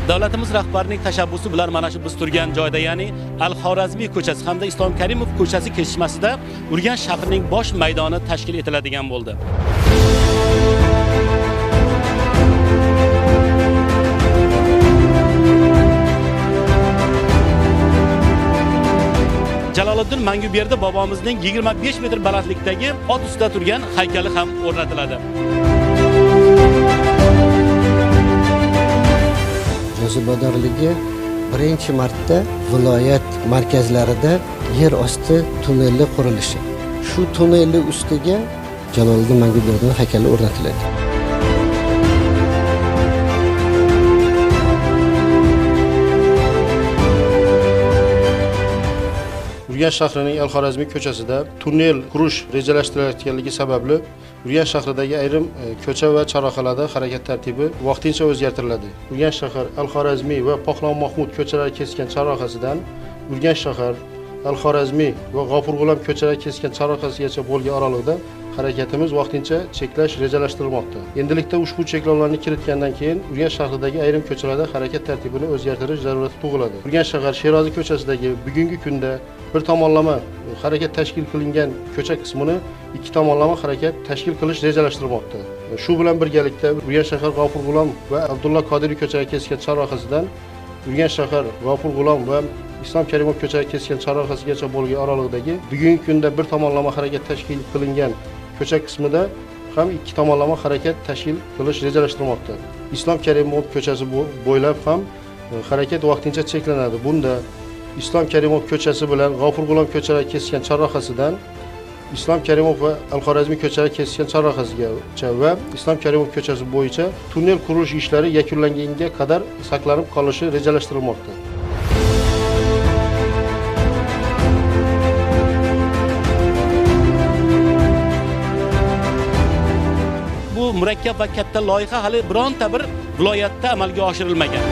Davlatimiz rahbarining tashabbusi bilan mana shu biz turgan joyda, ya'ni Al-Xorazmiy ko'chasi hamda Islom Karimov ko'chasi kesishmasida Urganch shahrining bosh maydoni tashkil etiladigan bo'ldi. Jaloliddin Manguberdi bobomizning 25 metr balandlikdagi ot ustida turgan haykali ham o'rnatiladi. Jozibadorligi birinchi marta viloyat markazlarida yer osti tunneli qurilishi. Shu tunnelni ustiga Jaloliddin Manguberdining haykali o'rnatiladi. Urganch shahrining Al-Xorazmiy ko'chasida tunnel qurish rejalashtirilayotganligi sababli Urganch shahridagi ayrim ko'cha va chorrahalarda harakat tartibi vaqtincha o'zgartiriladi. Urganch shahar Al-Xorazmiy va Pahlavon Mahmud ko'chalari kesgan chorrahasidan Urganch shahar Al-Xorazmiy va G'ofur G'ulom ko'chalari kesgan chorrahasigacha bo'lgan oraliqda harakatimiz vaqtincha cheklash rejalashtirilmoqda. Endilikda ushbu cheklovlarni kiritgandan keyin Urganch shahridagi ayrim ko'chalarda harakat tartibini o'zgartirish zarurati tug'iladi. Urganch shahar Sherozi ko'chasidagi bugungi kunda bir tomonlama harakat tashkil qilingan ko'cha qismini ikki tomonlama harakat tashkil qilish rejalashtirilmoqda. Shu bilan birgalikda Urganch shahar G'ofur G'ulom va Abdulla Qodiriy ko'chalari kesgan chorrahasidan Urganch shahar G'ofur G'ulom va Islom Karimov ko'chalari kesgan chorrahasigacha bo'lgan oraliqdagi bugungi kunda bir tomonlama harakat tashkil qilingan ko'cha qismida ham ikki tomonlama harakat tashkil qilish rejalashtirilmoqda. Islom Karimov ko'chasi bo'ylab ham harakat vaqtincha cheklanadi. Bunda Islom Karimov ko'chasi bilan G'ofur G'ulom ko'chalari kesgan chorrahasidan Islom Karimov va Al-Xorazmiy ko'chalari kesgan chorrahasigacha va Islom Karimov ko'chasi bo'yicha tunnel qurilish ishlari yakunlanganga qadar saqlanib qolishi rejalashtirilmoqda. Bu murakkab va katta loyiha hali bironta bir viloyatda amalga oshirilmagan.